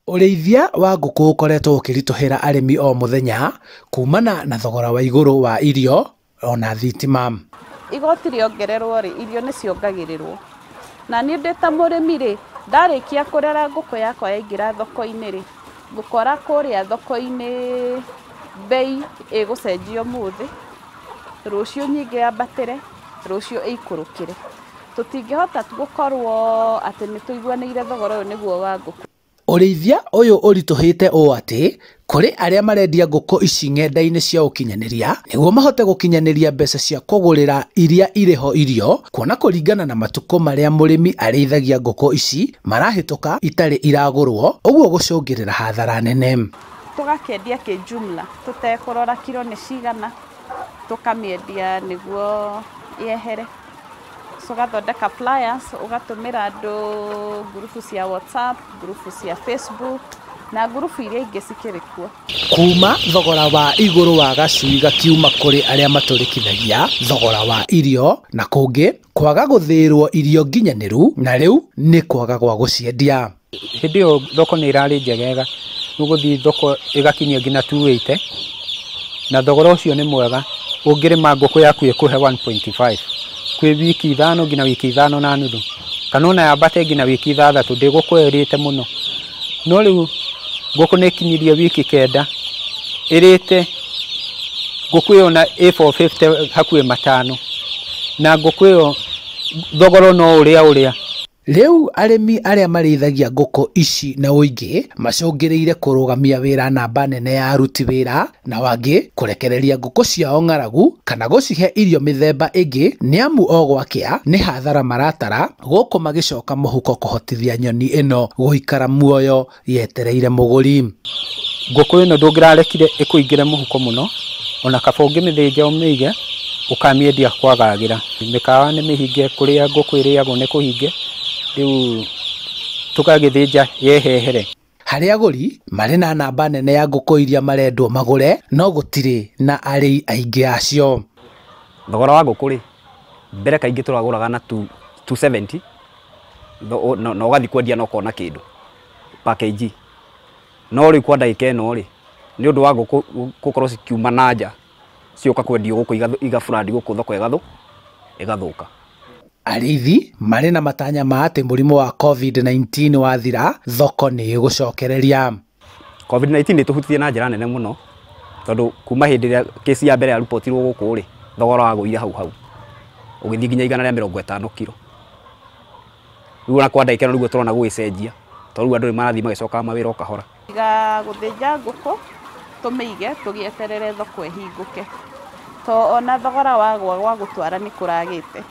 Ũrĩithia wa ngũkũ ũkoretwo ũkĩritũhĩra arĩmi o mũthenya kumana na thogora wa igũrũ wa irio ona thitima. Igoti rĩongererwo rĩ, irio nĩ ciongagĩrĩrwo. Na niĩ ndĩ ta mũrĩmi rĩ, ndarĩkia kũrera ngũkũ yakwa yaingĩra thoko-inĩ rĩ, ngũkora kũrĩa thoko-inĩ bei ĩgũcenjio ũmũthĩ, rũciũ nyingĩ yambatĩre, rũciũ ĩikũrũkĩre. Tũtingĩhota gũkorwo atĩ nĩ tũiguanĩire thogora ũyũ nĩguo wa ngũkũ. Ũrĩithia ũyũ ũritũhĩte ũũ atĩ kũrĩ arĩa marendia ngũkũ ici ng'enda-inĩ cia ũkinyanĩria nĩguo mahote gũkinyanĩria mbeca cia kũgũrĩra iria irĩ ho irio, kuona kũringana na matukũ marĩa mũrĩmi arĩithagia ngũkũ ici marahĩtũka itarĩ iragũrwo, ũguo gũcũngĩrĩra hathara nene. Tũgakĩendia kĩjumla tũtekũrora kiro nĩ cigana, tũkamĩendia nĩguo yehere. Tũgathondeka flyers, ũgatũmĩra andũ ngurubu cia WhatsApp, ngurubu cia Facebook na ngurubu iria ingĩ cikĩrĩ kuo. Kuma thogora wa igũrũ wa gacui gakiuma kũrĩ arĩa matũrĩkithagia thogora wa irio na kũngĩ kwaga gũthĩĩrwo irio nginyanĩru na rĩu nĩ kwaga gwa gũciendia. Hĩndĩ ĩyo thoko nĩ ĩrarĩ njegega, nĩ ũgũthiĩ thoko ĩgakinyia nginya 280 na thogora ũcio nĩ mwega. Ũngĩrĩma ngũkũ yaku ĩkũhe 1.5 kwĩ wiki 5 nginya wiki 5.5 kana ona yambate nginya wiki 6, ndĩgũkorwo ĩrĩte mũno. No rĩu ngũkũ nĩ ĩkinyirie wiki 9 ĩrĩte ngũkũ ĩyo na ĩ 450 hakuhĩ 5, na ngũkũ ĩyo thogora no ũrĩa ũrĩa. Rĩu arĩmi arĩa marĩithagia ngũkũ ici na ũingĩ macũngĩrĩire kũrũgamia wĩra namba nene ya aruti wĩra na wangĩ kũrekereria ngũkũ ciao ng'aragu kana gũcihe irio mĩthemba ĩngĩ nĩamu o gwakĩa nĩ hathara maratara gũkũ magĩcoka mũhuko kũhotithia nyoni ĩno gũikara muoyo yetereire mũgũri. Ngũkũ ĩno ndũngĩrarekire ĩkũingĩre mũhuko mũno, ona kaba ũngĩmĩthĩnja ũmĩige ũkamĩendia kwagagĩra. Mĩkawa nĩ mĩhinge, kũrĩa ngũkũ ĩrĩagwo nĩ kũhinge, rĩu tũgagĩthĩnja yehehere. Harĩ agũri marĩ na namba nene ya ngũkũ iria marendwo magũre no gũtirĩ na arĩi aingĩ acio. Thogora wa ngũkũ rĩ, mbere kaingĩ tũragũraga na 270 na ũgathiĩ kwendia na ũkona kĩndũ per kg. No rĩu kwa ndagĩka ĩno rĩ, nĩ ũndũ wa ngũkũ gũkorwo cikiuma na nja cioka kwendio gũkũ igaburandi gũkũ thoko ĩgathũka. Arĩithi marĩ na matanya ma atĩ mũrimũ wa COVID-19 wathira thoko nĩ ĩgũcokereria. COVID-19 ĩtũhutirie na njĩra nene mũno tondũ kuma hĩndĩ ĩrĩa kesi ya mbere yarupotirwo gũkũ rĩ, thogora wagũire hau hau ũgĩthiĩ nginya 150 kiro. Rĩu ona kwa ndagĩka ĩno nĩguo tũrona gũgĩcenjia tondũ rĩu andũ nĩ marathiĩ magĩcokaga mawĩra o kahora. Tiga gũthĩnja ngũkũ tũmĩige tũgĩeterere thoko ĩhingũke, to ona thogora wagwa gwa gũtwara nĩ kũragĩte.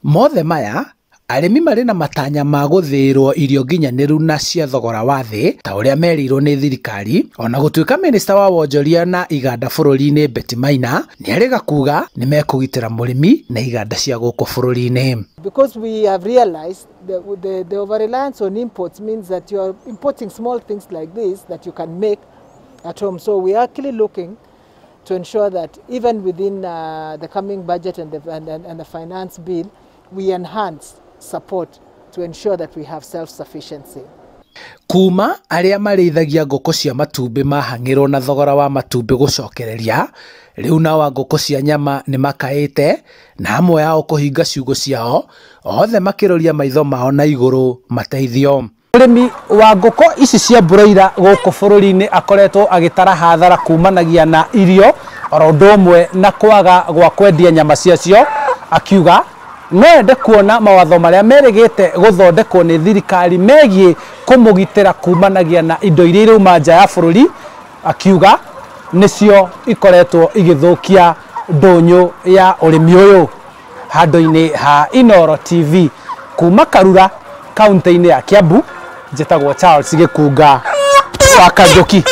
Mothe maya arĩmi marĩ na matanya ma gũthĩĩrwo irio nginyanĩru na cia thogora wa thĩ ta ũrĩa merĩirwo nĩ thirikari, ona gũtuĩka minista wa wonjoria na iganda bũrũri-inĩ Betty Maina nĩarĩga kuga nĩ mekũgitĩra mũrĩmi na iganda cia gũkũ bũrũri-inĩ. Because we have realized the over-reliance on imports means that you are importing small things like this that you can make at home. So we are actually looking to ensure that even within the coming budget and the finance bill, we enhance support to ensure that we have self-sufficiency. Kuma arĩa marĩithagia ngũkũ cia matumbĩ mahang'ĩrwo na thogora wa matumbĩ gũcokereria, rĩu nao a ngũkũ cia nyama nĩ makaĩte na amwe ao kũhinga ciugũ ciao, othe makĩroria maitho mao na igũrũ mateithio. Mũrĩmi wa ngũkũ ici cia broiler gũkũ bũrũri-inĩ akoretwo agĩtara hathara kumanagia na irio oro ũndũ ũmwe na kwaga gwa kwendia nyama ciacio, akiuga no ende kuona mawatho marĩa merĩgĩte gũthondekwo nĩ thirikari megiĩ kũmũgitĩra kumanagia na indo iria irauma nja ya bũrũri, akiuga nĩcio ikoretwo igĩthũkia ndũnyũ ya ũrĩmi ũyũ. Handũ-inĩ ha Inooro TV kuma Karura kaunti-inĩ ya Kiambu, njĩtagwo Charles Gĩkunga wa Kanjũki.